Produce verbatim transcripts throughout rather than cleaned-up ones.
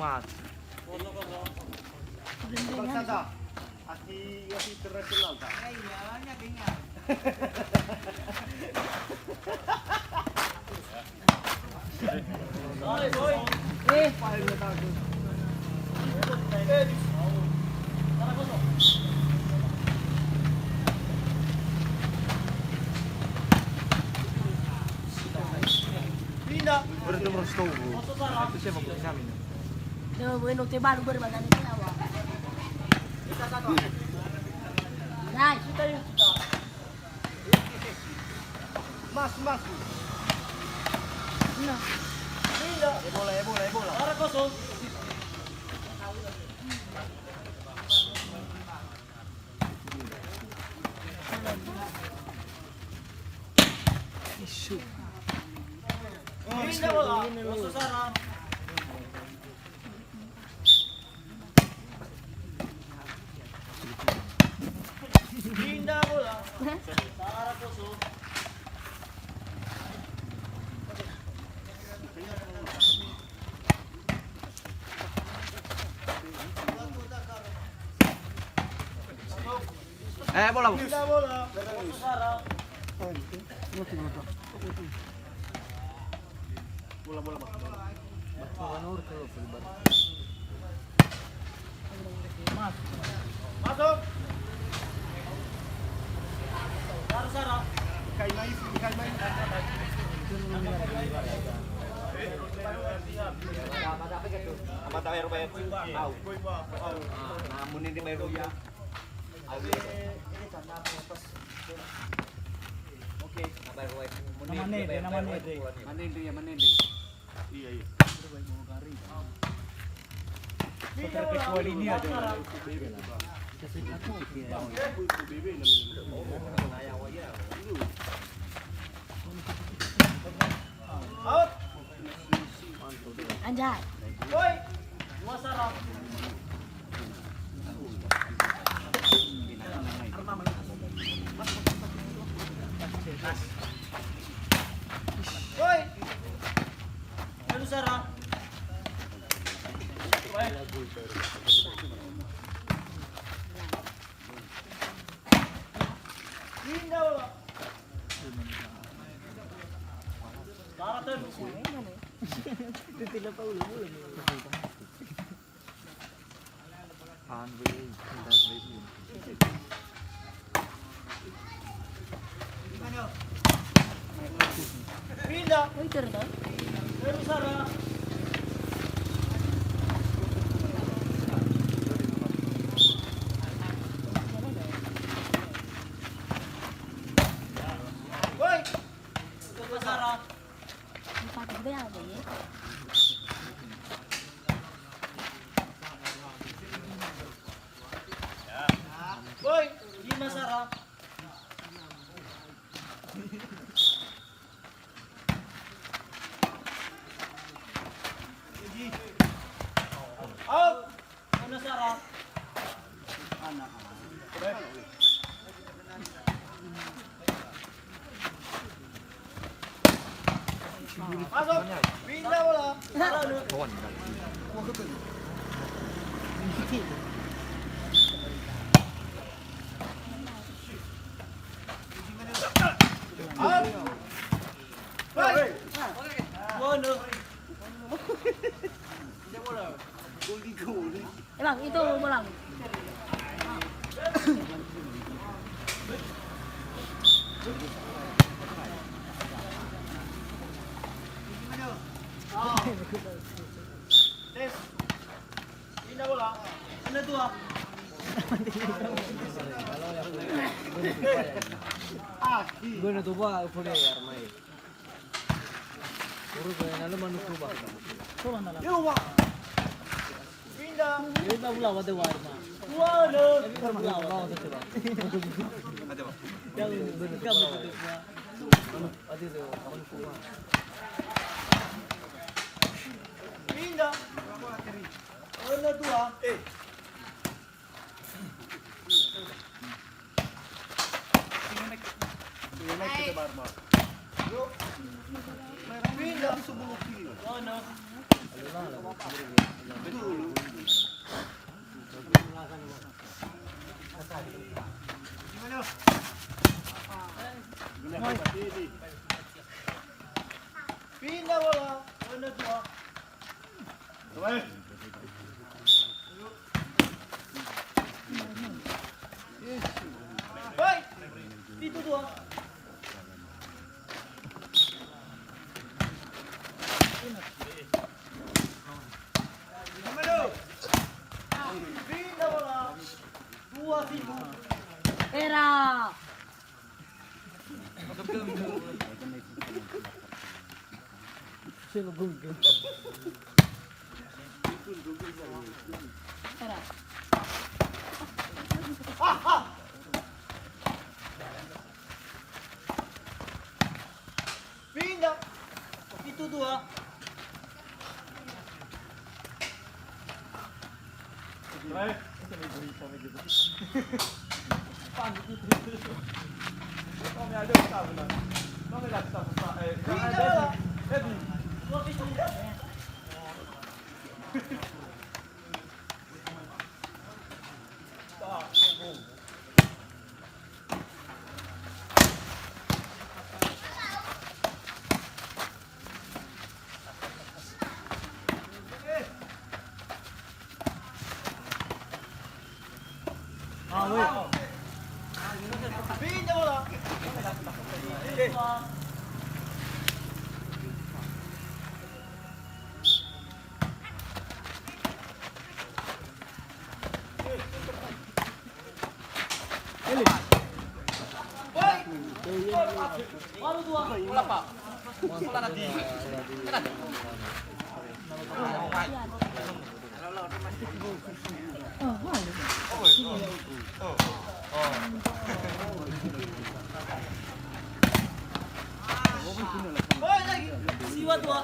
Mas. Barca da. Asli, asli internasional da. Pindah. Berarti nomor satu. Itu saya mau kami. Yo, bueno, te baru berbagai ni awa. Guys. Mas, mas. Nah. Pindah. Eh, bola, eh, bola, eh, bola. Arah kosong. Pindah bola. Masuk sarang. Pindah bola. Sarah kosong. Eh, bola, Bu. Bola, bola, Bang. Masuk. Sarah, Sarah. Kai mai, kai mai. Mata air bayar. Au. Au. Nah, mending dibayar dulu ya. Oke, sabar, Roy. Nama Nede, nama Nede. Manende ya, Manende. Iya, iya. Setelah kecuali ini aja. Out. Anjay. Woi. Dua sarang. Woi. Baru sarang. Woi. Pindah bola. Barat tuh. Pindah. Pindah. Terus arah. Woi. Terus arah. Empat gede apa ya? Woi, lima sarang. Out. Lima sarang. Masuk. Pindah bola. Out. Baik. Bola. Gol di gol. Eh, Bang, itu bola. Tes. Pindah bola. Pindah tua. Ah, gue udah tua, udah ya, Armai. Urus, eh, lalu manusia, Bang. Yo, Bang. Pindah. Ini tak pula, waduh, waduh, Bang. Waduh. Ini tak pula, waduh, waduh, Bang. Ada, Bang. Jangan berdekat, betul, Bang. Ada tu, kawan ku, Bang. Pindah. Ada dua. Eh. Ini naik kita, Bang. Pindah sepuluh kilo. Pindah bola. Pindah dua. Hoi. Pitu dua. Pindah bola. Dua pitu. Era. Pindah. Pitu dua. Siwa dua.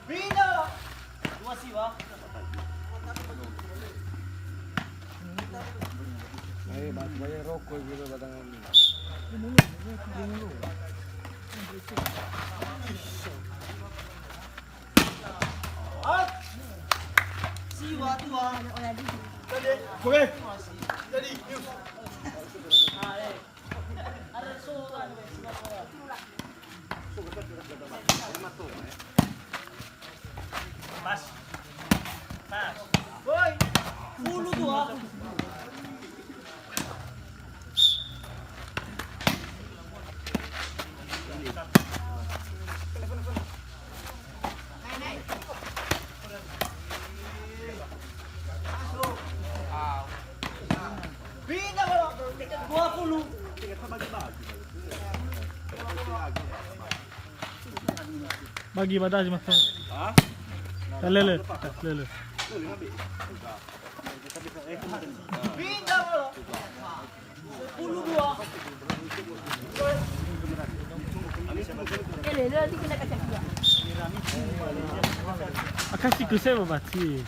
Pindah. Dua siwa. Ayo, Mas, bayar rokok dulu batangan ini. Siwa dua. Kowe. Jadi, yuk. Pas. Pas. Woi. Fulu dua. Pindah, Bro. Dua puluh. Bagi badas, Mas. Ha? Ya, lele. Lele. Pindah, Bro. Sepuluh dua. Akasi kusema bati.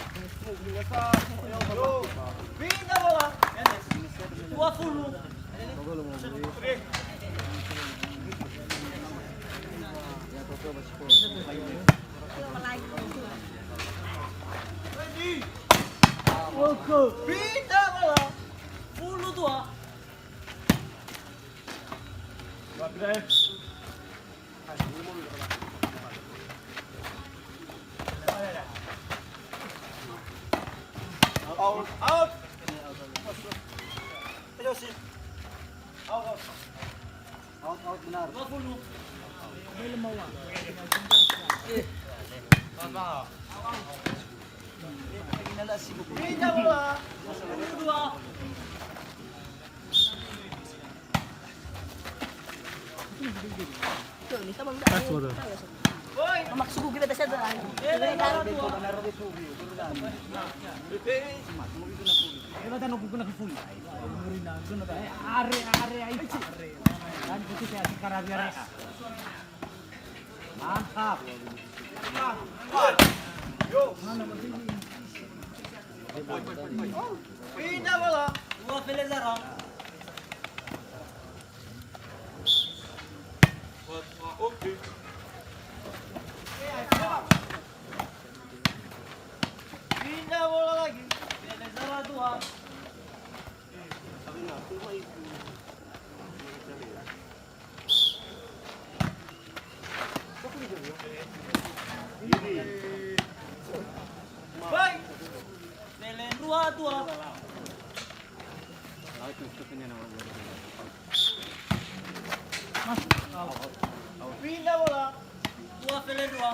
Pindah bola. Dua puluh. Pindah bola. Puluh dua. Out, out. Ayo, sip. Out, out. Out, out, benar. Dua puluh. Pindah bola. Sepuluh dua. Tuh, nih, tabang dah. Pas, bola. Mamak suku kita biasa tuh. Are, are, ai, are. Kan itu saya sekarang biar. Mantap. Pindah bola. Dua Felezara. Oke. Pindah bola lagi. Felezara dua. Baik. Felendrua dua. Pindah bola. Dua Felendrua.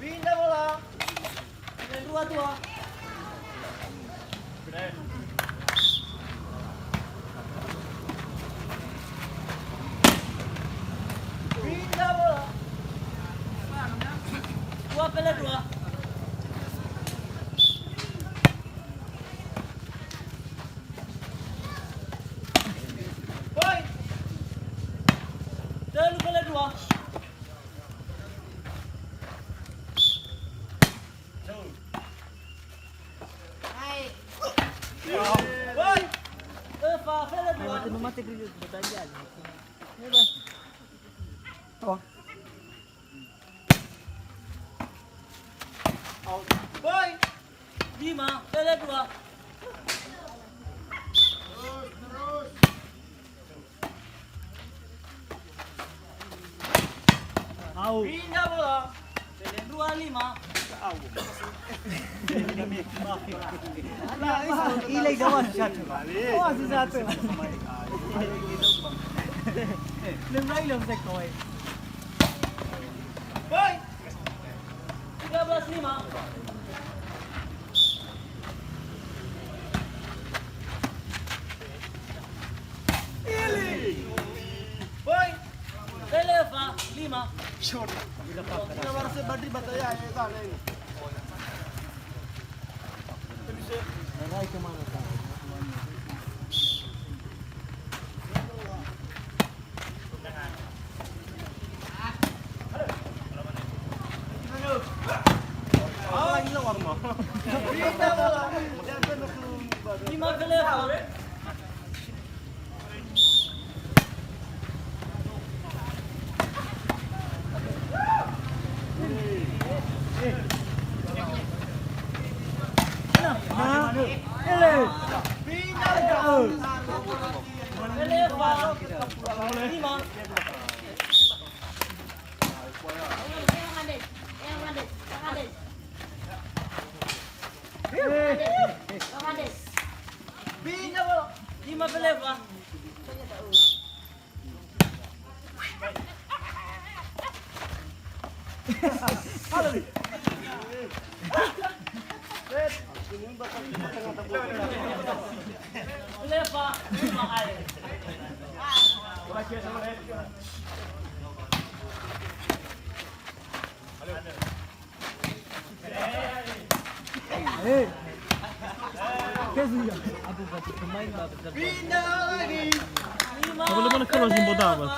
Pindah bola. Dua, dua. Pindah bola. Dua Felendrua. Poin. Telu Felendrua. Hai. Woi. Eva, Felendrua. Mate, mate, mate, mate. Woi. Lima, Felendrua. Terus, terus. Au. Pindah bola. Felendrua lima. Au. Ila ida was satu. Was satu. Lima ila sekoi. Hoi. Tiga belas lima. Poin. Feleva, lima. Kita baru sebanding bataya, ya, ya, ya. Lima Feleva. Eh. Pindah lagi. Lima. Apa lu mana kalau simbo dapat?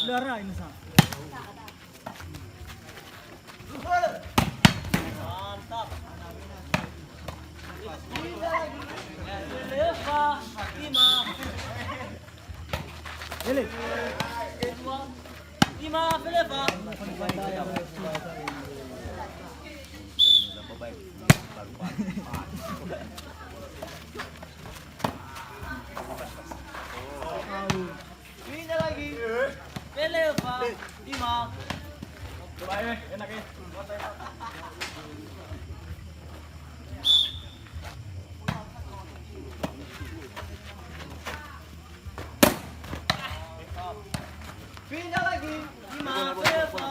Darah ini sa. Mantap. Pindah lagi. Leva, lima. Ele. Lima, Feleva. Pindah lagi. Feleva, lima. Coba, eh, enak, eh. Pindah lagi. Lima, Feleva.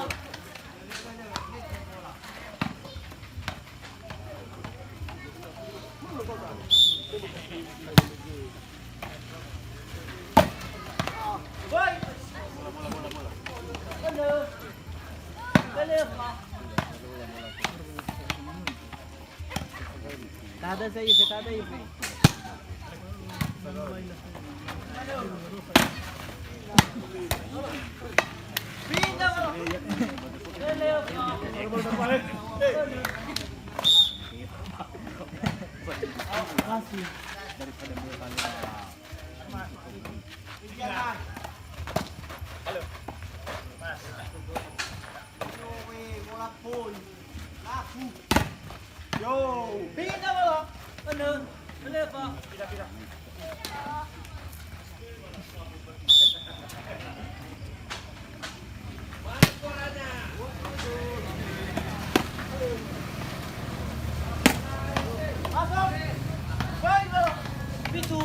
Woi. Hello. Hello. Tada sa ife, tada ife. Yo, pindah bola. Mana? Mana, Pak? Pindah, pindah. Masuk. Baik, bola. Pintu.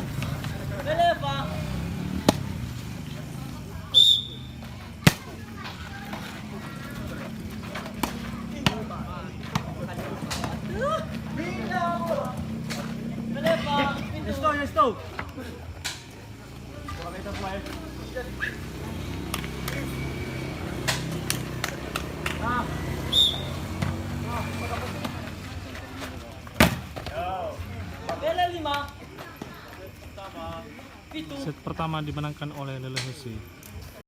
Mana, Pak? Set pertama dimenangkan oleh Lelehesi.